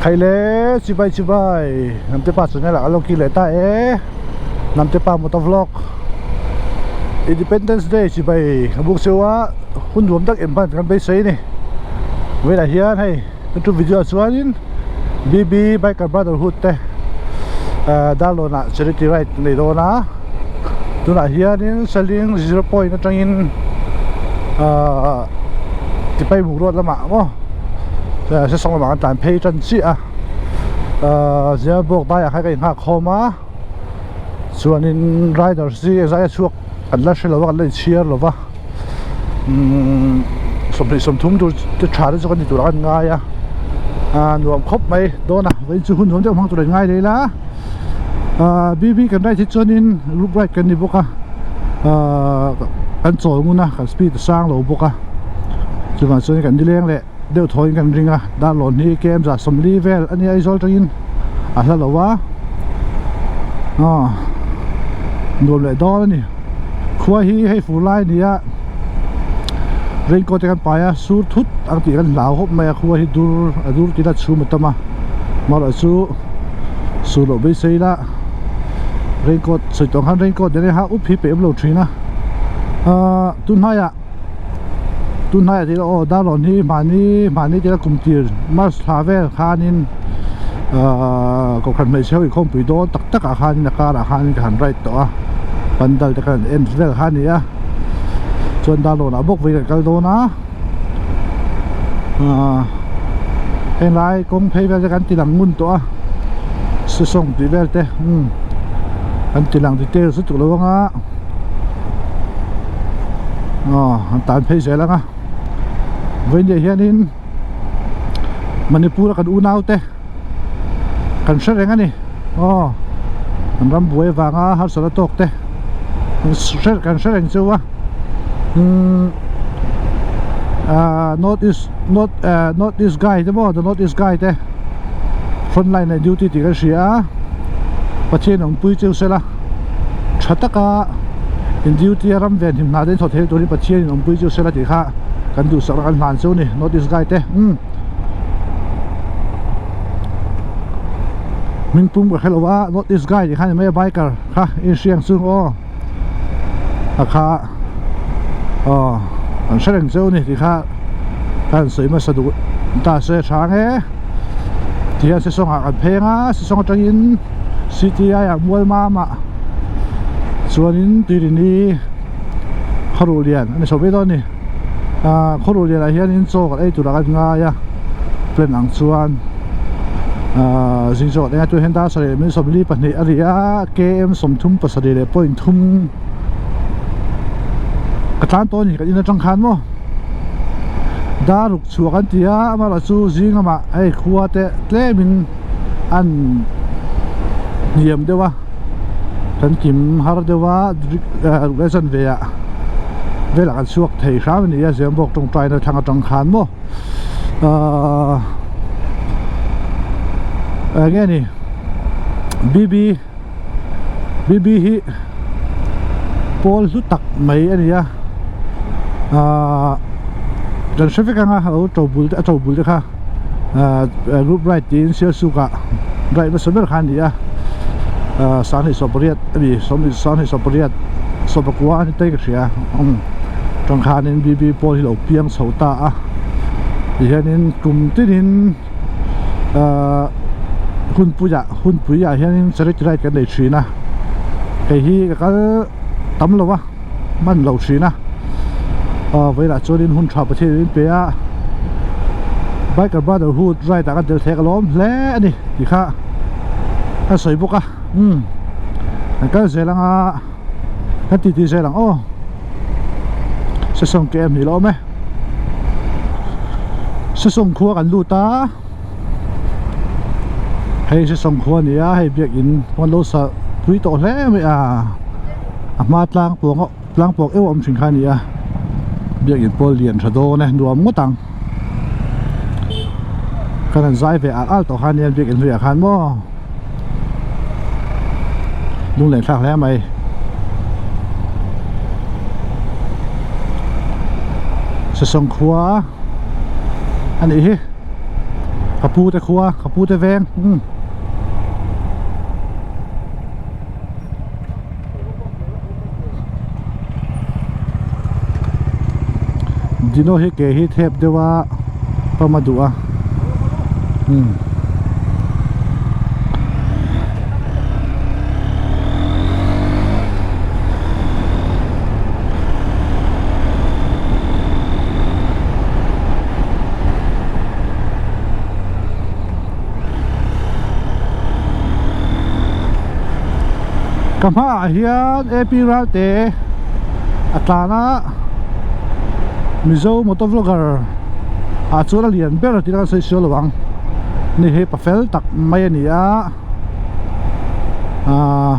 Khaile chibai chibai Hnamtepa channel ah ka lo kir leh ta e Hnamtepa motor vlog Independence Day chibai ka buk cheu a hun nuam tak em hman kan beisei a ni velah hian hei youtube video ah chuanin BB Biker Brotherhood te Darlawn ah charity ride an nei dawn a tunah hianin Saling zero point atangin ahh Tipaimuk road lamah maw sesawng lamah kan tlan phei tan chiah a ahh Zialbawk daiah khan ka inghak khawm a chuanin riders hi zai a chhuak kan la hre lo a kan la inchhiar lo va umm 20 30 tur te tha te chu kan ti tur ah kan ngai a ah nuam khawp mai dawn a vawiin chu hun nuam deuh hmang tur an ngai leh ila ah BB kan ride hi chuanin group ride kan ni bawk a ah kan chawl ngun a kan speed a sang lo bawk a chuvang chuan kan nileng leh deuh thaw in kan ring a darlawn hi kem zah 40 vel a nia Aizawl atangin a hla lo a aw nuam leh dawn a ni khua hi hei fur lai a ni a raincoat te kan pai a sur thut ang tih kan hlau khawp mai a khua hi dur a dur tih ila chhum a tam a amaherawh chu sur loh beisei ila raincoat sawi tawh ang khan raincoat nen a up hi peih awm lo thin a ahh tunhnaiah. Tunhnaiah tih aw Darlawn hi mahni mahni tila kum tir March thla vel khanin ahh kohhran hmeichhe ho inkhawmpui dawn tak tak ah khanin a karah khanin ka han ride tawh a pandal te khan en vel kha a ni a chuan Darlawn ah bawk vawiin kan kal dawn a ahh henglai kawng phei vel te kan ti lang ngun tawh a sesawng tih vel te umm kan ti lang details lutuk lo anga. Aw an tan phei zel ang a vawiin hianin Manipur a kan unau te kan hre reng a ni aw an ram buai avanga harsatna tawk te kan hre reng chu a umm ah north east north ah north east guy te maw the north east guy te front line ah duty tih kan hria a Pathian awmpui cheu sela. Tha taka in duty a ram ven him hna te in thawh theih turin Pathian in awmpui chu sela tih kha kan duhsak a kan hlan chu ni North East guy te umm hming pum ka hrelo a North East guy tih kha ni mai a biker kha inhriang chu aw a kha aw an hre reng cheu ni tih kha ka han sawi hmasa duh ta se tha ang e tihian sesawng ah kan pheng a sesawng atangin. Cti ah mual mam ah chuanin tuirini khawruh lian a ni chho mai dawn a ni ah khawruh lian ah hianin chaw kan ei turah kan ngai a plan ang chuan ah zing chaw kan ei a tunah hian dar sarih leh minute 42 a ri a km 37 leh point thum ka tlan tawh a ni kan in atang khan maw dar ruk chhuah kan ti a amaherawhchu zing lamah hei khua te tlemin. an hniam deuh a kan kim har deuh a ruk chanve ah velah kan chhuak thei hram a ni a Zembawk tawngtai na thlang atang khan maw ahh eng nge ni B B B B hi pawl hlu tak mai a ni a ahh kan hre vek ang a lo to bul te a to bul te kha. Ahh group ride tiin Sialsuk ah ride hmasa ber kha a ni a ahh 28 a ni 28 sawmpakua a ni te ka hria umm tang khanin B_B pawl hi lo piang chho ta a tihianin kum tinin ahh hunpuiah hunpuiah hianin charity ride kan nei thin a hei hi ka kal tam lo a. hman lo thin a aw vawilah chuanin hun tha Pathian in pe a biker brotherhood ride ah kan tel thek alawm hle a ni tih kha a sawi bawk a umm kan kal zel ang a kan titi zel ang aw sesawng km hi la awm e sesawng khua kan lut a hei sesawng khua a ni a hei biakin pawn lo sa pui tawh hle mai a. A hma tlang puang tlang puak euh a awm thin kha a ni a biakin pawl lian tha dawn e nuam ngawt ang kan han zai ve al al tawh kha nia biakin hnuaiah khan maw lunglen thlak hle mai sesawng khua a nih hi. Ka pu te khua ka pu te veng umm. Dino hi ke hi thep deuh a pam a duh a umm. Ka hmaah hian A_P Ralte a tlan a Mizo motor vlogger ah chuan a lian ber tih ka sawi sual lo ang ni hi pa fel tak mai a ni a ahh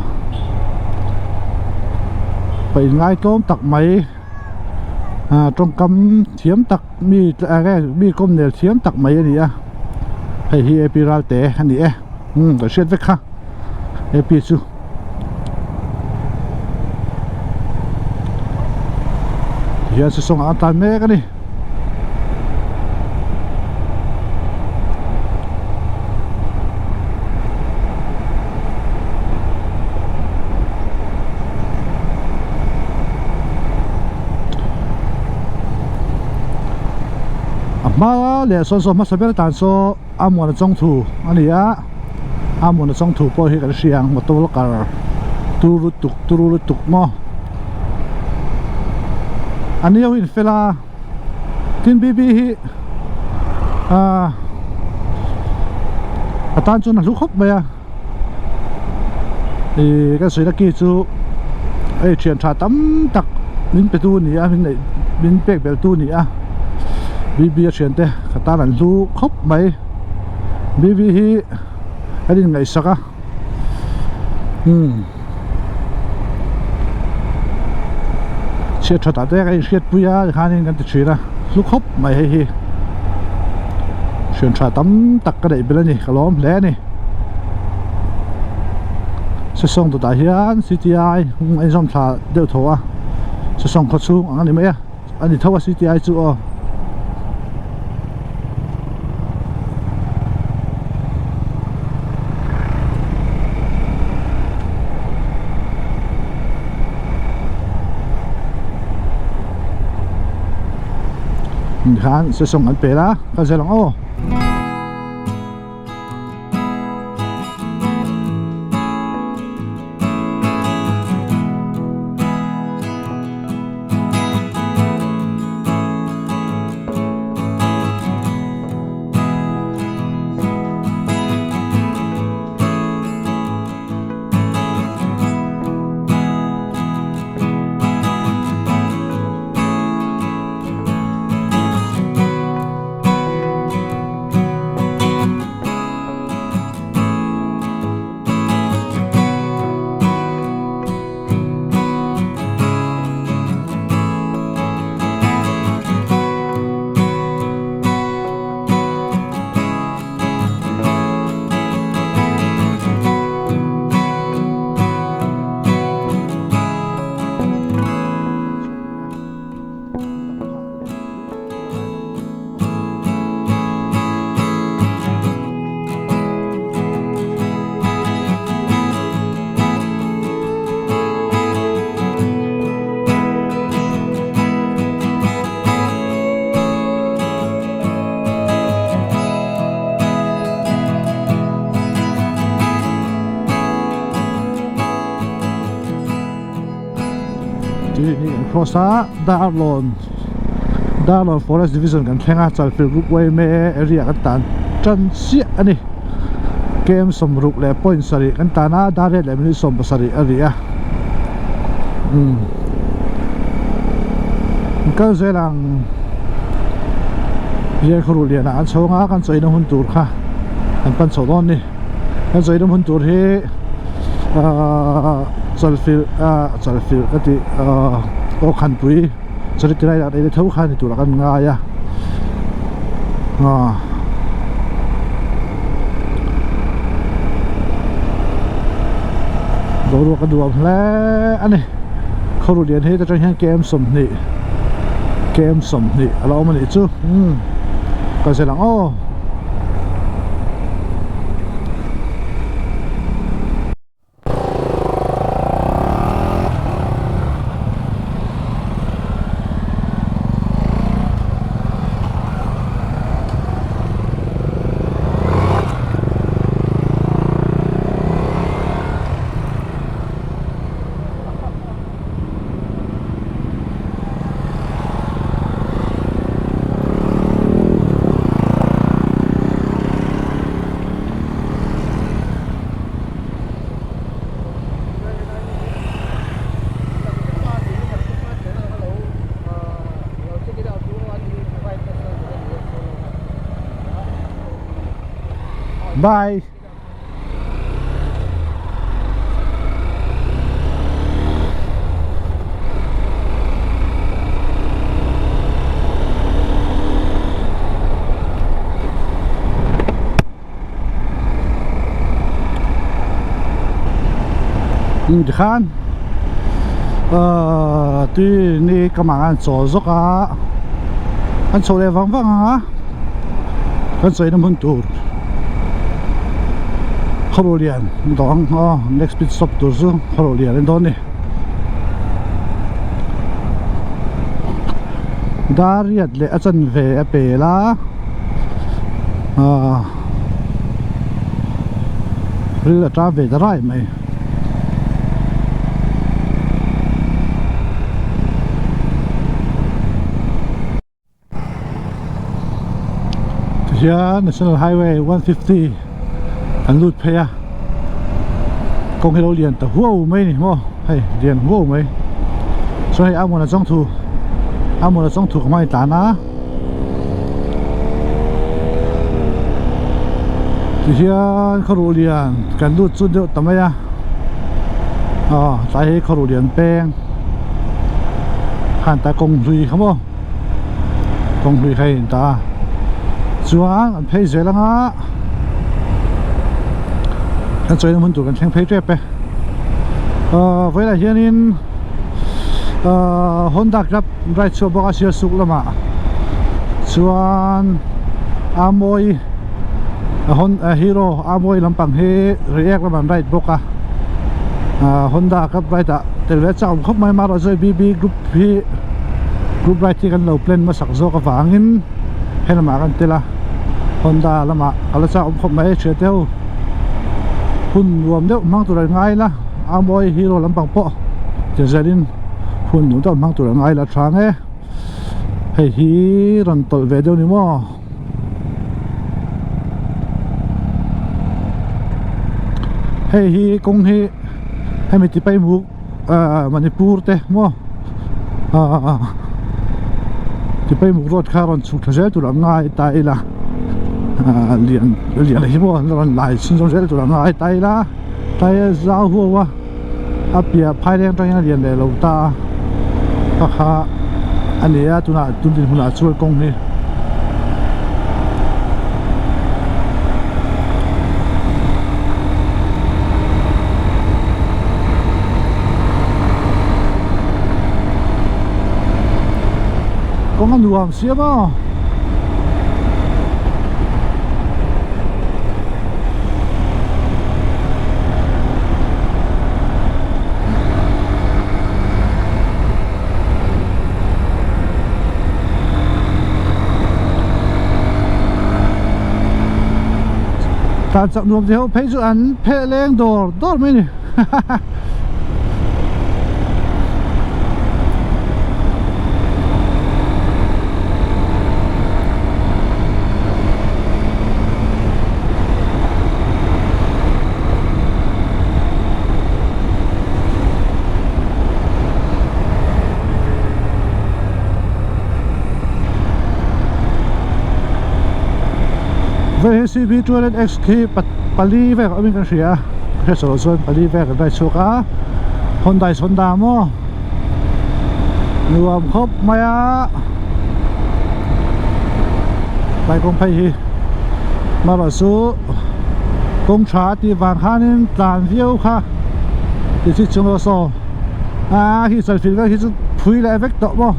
pa inngaitawm tak mai ah tawngkam thiam tak mi eng nge mi kawm nel thiam tak mai a ni a hei hi A_P Ralte a ni e umm ka hriat vek kha A_P chu. Tihian sesawng ah an tlan mek a ni. A hma leh sawn saw hmasa ber tan saw a muan a chawng thu a ni a a muan a chawng thu pawh hi kan hria ang motor kar turu tuk turu lutuk maw a ni ho in fel a. Tin BB hi ah a tan chuan a hlu khawp mai a ih ka sawi na ki chu hei thian tha tam tak min pe tu a ni a min neih min pek belh tu a ni a BB a thian te ka tan an hlu khawp mai BB hi an inngaihsak a. Umm chhiat that ah te ka inhriat pui a tikhanin kan ti thin a hlu khawp mai hei hi thian tha tam tak ka neih belh a ni ka lawm hle a ni sesawng dawtah hian C_T_I a inzawm thla deuh tho a sesawng khaw chhung ang a ni mai a a ni tho a C_T_I chu aw. Khan sesawng an pel a ka zel ang aw. Tui hi kan cross a Darlawn Darlawn Forest Division kan thleng a Chalfilh Group yma area kan tan tan chiah a ni kem sawmruk leh point sarih kan tan a dar riat leh minute 17 a ri a umm kal zel ang rial khawruh lianah an chho ang a kan chawina hun tur kha kan pan chho dawn a ni. Kan sawi dam hun tur hi ahh chalfilh ahh chalfilh ka tih ahh aw khanpui charity ride ah te tho kha ni turah kan ngai a ahh boruak a duam hle a ni khawruh lian hi ta tang hian km 20 km 20 a lo awm a nih chu umm ka zir ang aw. Bye. Tikhan ahh tui ni ka mah an chawl zawk a an chho leh vang vang ang a kan sawi na hmun tur khawro lian dawng aw next pit stop tur chu khawro lian a ni dawn a ni dar riat leh a chanve a pel a ahh ril a ṭam ve ta rai mai. Tihian National Highway 150 an lut phei a kawng hi lo lian ta huau mai a ni maw hei lian huau mai chuan hei Amona chawngthu Amona chawngthu ka hmai tlan a. Tihian khawruh lian kan lut chun deuh ta mai a aw tlai hi khawruh lian peng khan ta kawng hlui kha maw kawng hlui kha a in ta a chuan an phei zel anga kan chawina hmun tur kan thleng phei tep e aw vawilah hianin ahh Honda club ride chhuah bawk a Sialsuk lamah chuan Amawi a hero Amawi lampang hi Reiek lamah an ride bawk a ahh Honda club ride ah tel ve chak awm khawp mai amaherawhchu hei BB group hi group ride hi kan lo plan hmasak zawk avangin helamah kan tel a Honda lamah ka la chak awm khawp mai hria te ho hun nuam deuh hmang tur an ngai la Amawi hero lampang pawh ti zelin hun nuam deuh hmang tur an ngai la tha nge hei hi rawn tawlh ve deuh ni maw hei hi kawng hi hemi ti paimuk ah Manipur te maw ah ti paimuk road kha rawn chhuk thla zel tur an ngai ta ila ah lian lian hi maw rawn lai chhunzawm zel tur an ngai ta ila tlai a zau huau a. A piah phai leng atangin a lian leh lo ta a ka kha a ni a tunah tun dinhmunah chuan kawng hi kawng a nuam sia maw. Tlan chak nuam te ho phei chu an pheh leng dawr dawr mai a ni hahaha. Vei hi cv 200x khi pali vel awmin kan hria a hriat loh chuan pali vel kan ride chhuak a Hyundai Sonda maw nuam khawp mai a tlai kawng phei hi marawh chu kawng tha a tih vang khanin tlan viau kha ti chi chung erawh saw a khi chalfilh vel khi chu phui leh vek tawh maw.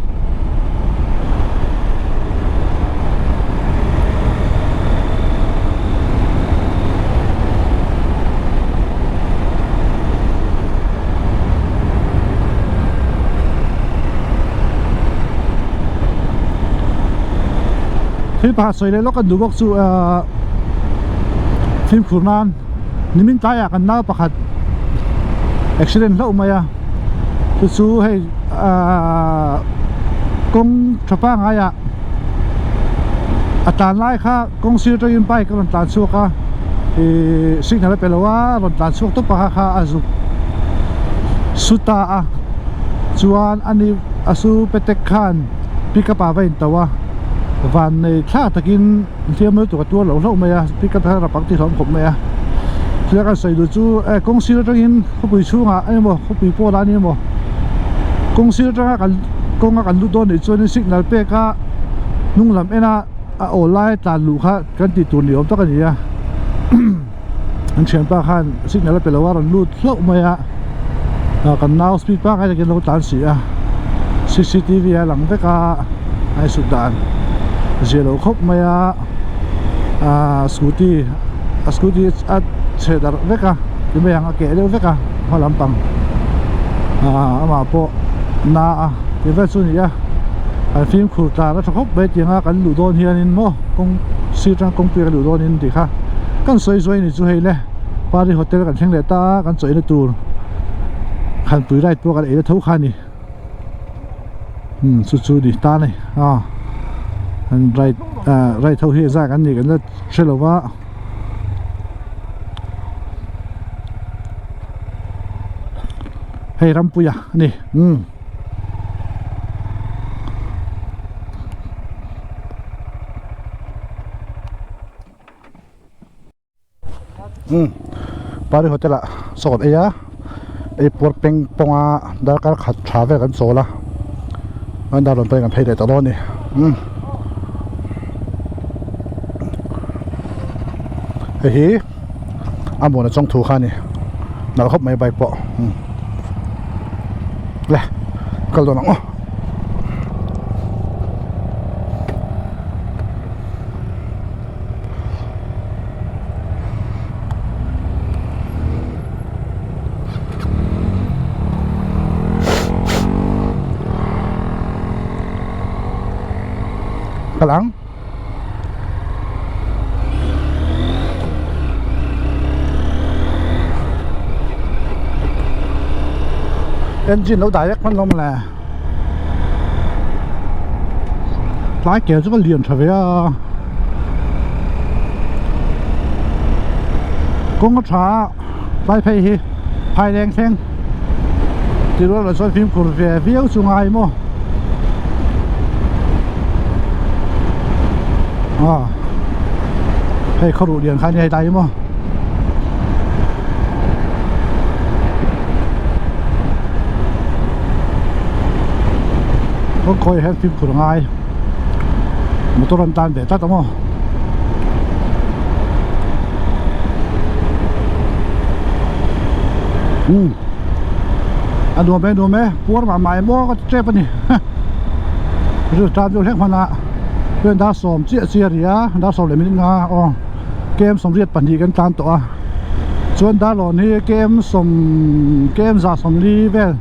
Thil pakhat sawi leh lawk kan duh bawk chu ahh fimkhur nan nimin tlaiah kan nau pakhat accident hlauh mai a chu chu hei ahh kawng tha pangaiah a tlan lai kha kawng sir atangin bike a rawn tlan chhuak a ihh signal a pe lo a rawn tlan chhuak tawp a kha kha a zuk su ta a chuan ani a su pe tek khan pickup ah va in to a. Van nei thlak takin hliam lutuk a tuar loh hlauh mai a, speaker te khan rapang tih hlauhawm khawp mai a. Chutia kan sawi duh chu eh kawng sir atangin khawpui chhungah emaw khawpui pawl ah a ni emaw kawng sir atanga kan kawnga kan lut dawn nih chuanin signal pek a hnung lam en a a awl lai tlan luh kha kan tih tur ni awm tak a ni a an thianpa khan signal a pe lo a rawn lut hlauh mai a kan nau speed pangngai takin a lo tlan si a cctv a lang vek a a insut dan zia lo khawp mai a ahh scooty a scooty a chhe darh vek a ti mai ang a keh deuh vek a hma lampang ahh amah pawh na a ti vel chu a ni a an fimkhur tlan a tha khawp mai tiang a kan luh dawn hianin maw kawng sir atang kawngpui a luh dawnin tih kha kan sawi zuai a ni chu hei le Pari hotel kan thleng leh ta a kan chawih na tur khanpui ride pawh kan ei na tho kha a ni umm chu chu ni ta a ni a an ride ah ride ho hi zah kan nih kan la hre lo va. Hei Rampuia a ni umm. Umm Pari hotel ah saw kan ei a ei puar peng pawng a darkar khat tha vel kan chawl a an dar rawn pawhin kan phei leh ta dawn a ni umm hei hi a muana chawng thu kha a ni nalh khawp mai bike pawh umm le kal dawn ang aw. Kal ang. Engine lo direct hman lo mawle. Tlai kel chu ka lian tha ve a. Kawng a tha a tlai phei hi phai leng thleng ti rual ah chuan fimkhur ve viau chu ngai maw aw hei khawruh lian kha a ni hei tlai hi maw. Kawngkawi hian fimkhur a ngai motor an tan ve tlat ang aw umm a nuam e nuam e puar mah mah em aw ka ti tep a ni rilru tan deuh hlek hman a chuan dar sawm chiah chiah a ri a dar sawm leh minute nga aw kem sawmriat pahnih kan tlan tawh a chuan darlawn hi kem sawm kem za sawmli vel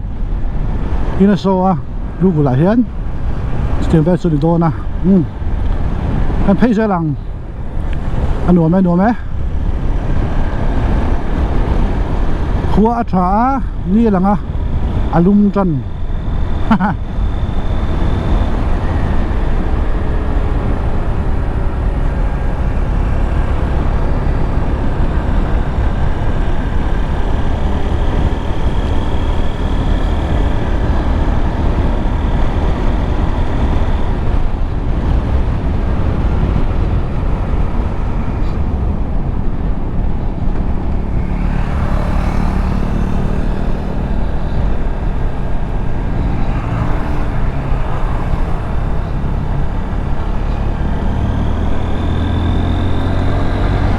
in a show a google ah hian chutiang vel chu a ni dawn a umm kan phei zel ang a nuam e nuam e khua a tha a ni a lang a a lum tan haha.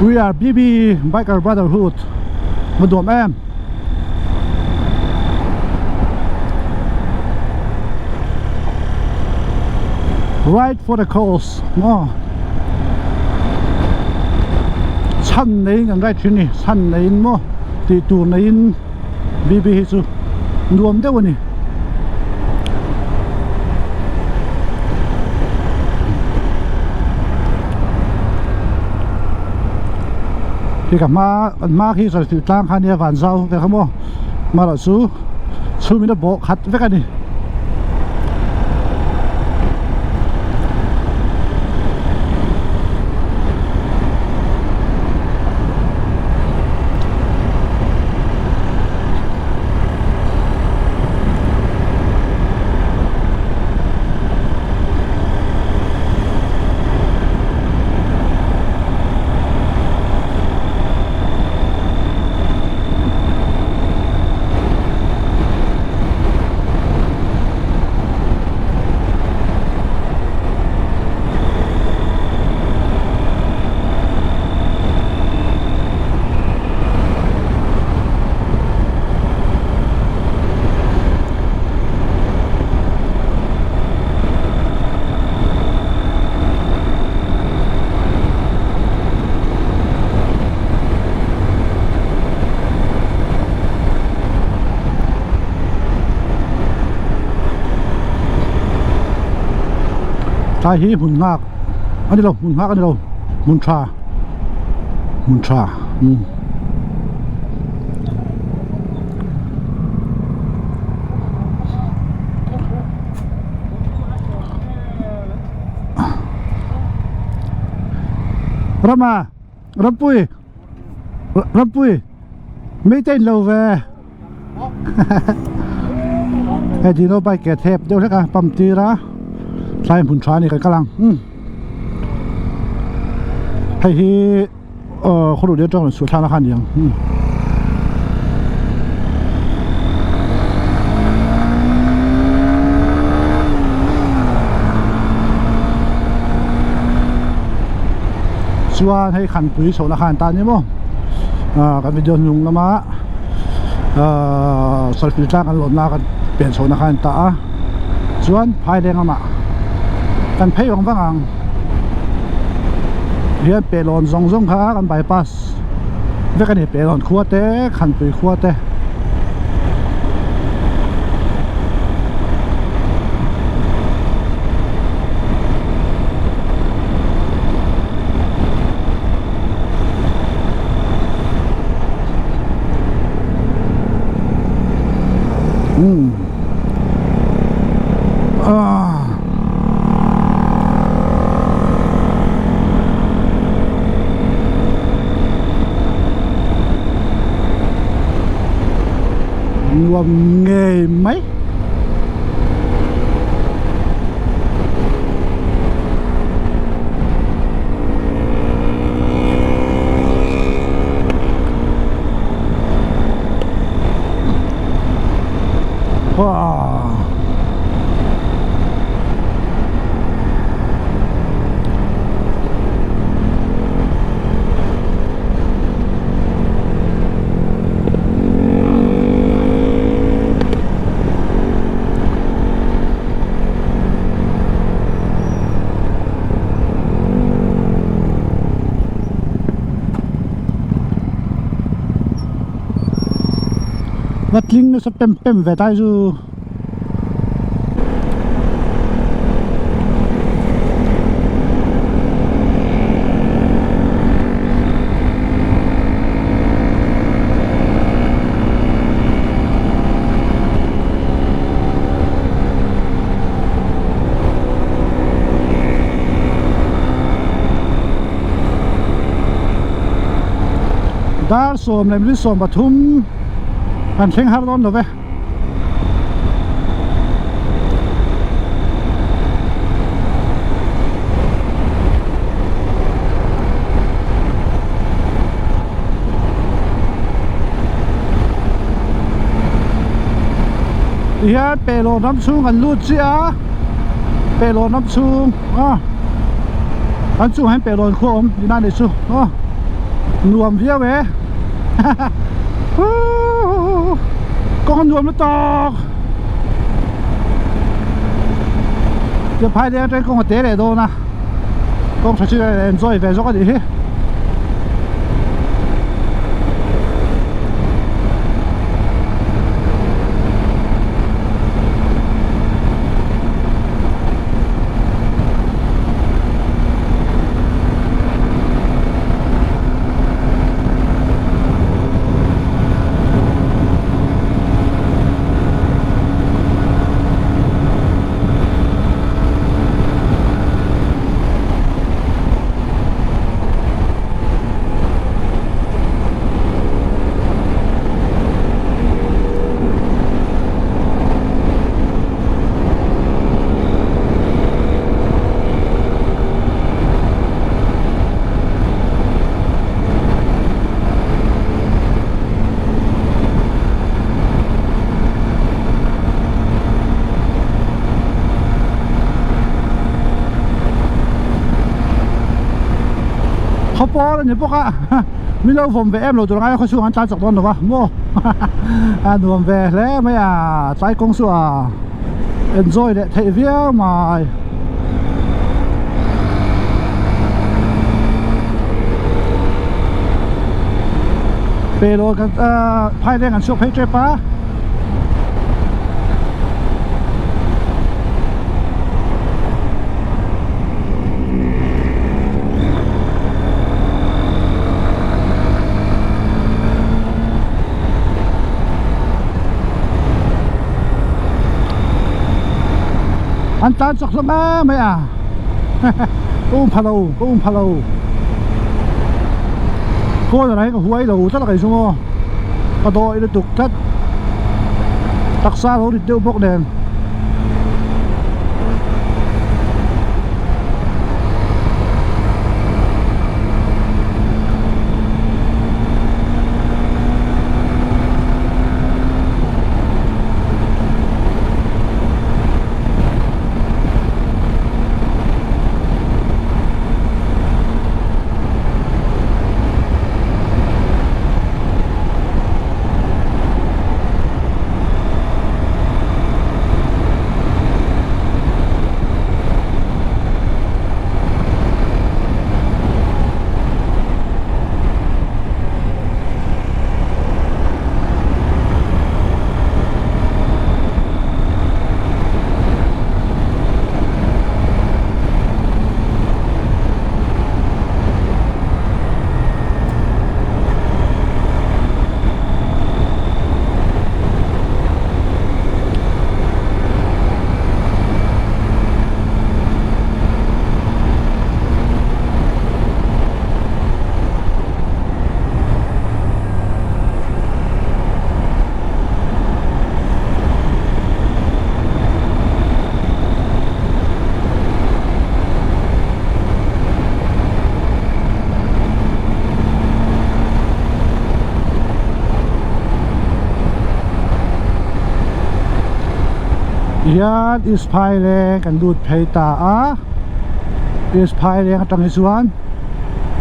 We are BB Biker Brotherhood Một đuộm em Right for the cause Ngo Chhan nei ngan right thin ni Chhan nei in mo Tih tur nei in BB hi chu nuam deuh a ni. Khi ka hma kan hma khi sawi tih tlang kha nia van zau ve kha maw marawh chu chhum in a bawh khat vek a ni. Tlai hi hmun nghak a ni lo hmun nghak a ni lo hmun tha hmun tha umm. Rama Rampui Rampui Meitei in lo ve Hei dino bike ke thep deuh hlek a pump tir a tlai hmun tha a ni kan kal ang umm hei hi aw khaw duh atang rawn chhuah thlakna kha a ni ang umm. Chuan hei khanpui chhohna kha an tan ni maw ah kan video hnung lama ah salfil tlang kan lawmna kan pian chhohna kha an tah a chuan phai leng lamah kan phei vang vang ang hian pehlawn zawng zawng kha kan bypass vek a ni pehlawn khua te khanpui khua te. Umm ah Nuam ngei mai. Wow. Va tling nasa pem pem ve tai chu. Dar 10:33 kan thleng har dawn lo ve. Tihian pehlawn ram chhung an lut chiah a pehlawn ram chhung a an chungah hian pehlawn khua awm tihna a nih chu aw nuam viau e huuu kawng a nuam lutuk tiang phai leng atangin kawng a te leh dawn a kawng tha chin a enjoy ve zawk a nih hi. Khawpawl a ni bawk a min lo vawm ve em lo tur a ngai a khawchhung an tlan chak dawn lo va maw a nuam ve hle mai a tlai kawng chu a enjoy leh theih viau mai. Pelawn kan ahh phaileng an chhuak phei tep a. tlan chak hlawm em mai a ka um pha lo ka um pha lo corner ah hian ka huai lo tlat a kei chu maw ka dawih lutuk tlat taksa lo rit deuh bawk nen. Hian East Phaileng kan lut phei ta a East Phaileng atang hi chuan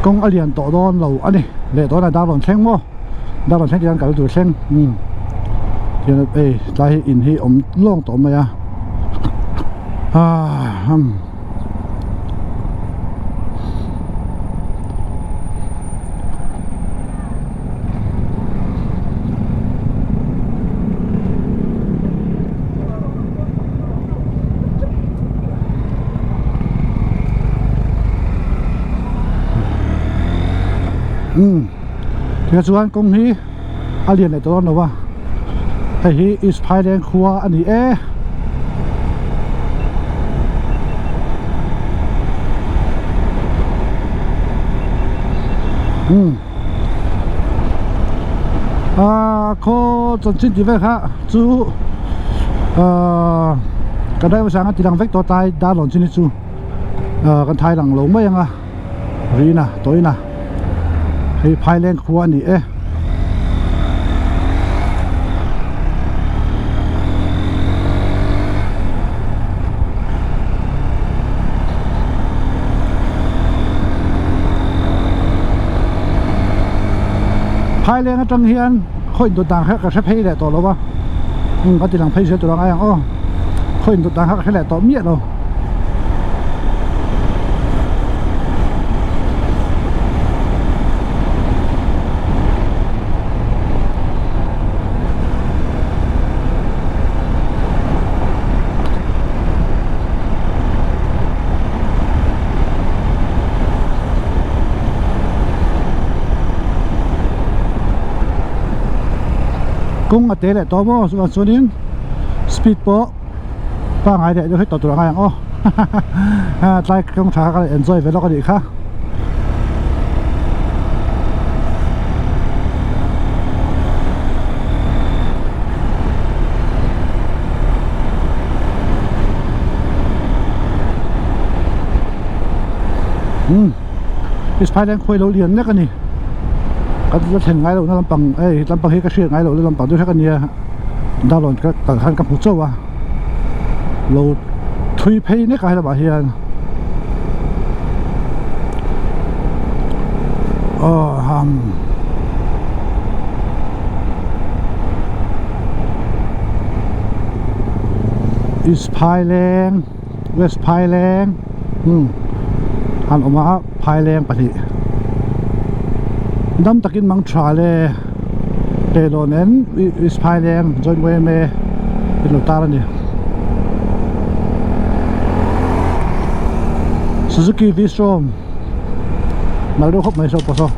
kawng a lian tawh dawn lo a ni leh tunah dar rawn thleng maw dar rawn thleng tih hian kal tur thleng umm tihian hei tlai hi in hi awm lawng tawh mai a ah umm. Umm tikha chuan kawng hi a lian leh tawh dawn lo a hei hi East Phaileng khua a ni e. Umm ah khaw chanchin tih vel kha chu ah ka driver sang a ti lang vek tawh tlai dar lawn chin hi chu ah kan thai lang lo mai ang a rina tawina hei Phaileng khua a ni e. Phaileng atang hian khaw indawt dan kha ka hre phei leh tawh lo va ka ti lang phei zel tur ang ai ang aw khaw indawt dan kha ka hre leh tawh miah lo. Kawng a te leh tawh maw chuvang chuanin speed pawh pangngai leh deuh hlek tawh tur a ngai ang aw tlai kawng tha kha ka enjoy ve lawk a nih kha. Umm East Phailand khuai lo lian nek a ni ka la thlen ngai lohna lampang hei lampang hi ka hriat ngai lohna lampang deuh hlek a nia darlawn ka kal khan ka hmu chauh a lo thui phei nek a helamah hian aw ham. East Phaileng West Phaileng umm an awm a Phaileng pahnih dam takin mang tha le Pelawn en East Phaileng joint yma in lo tar a ni Suzuki V-Strom nalh deuh khawp mai saw pawh saw.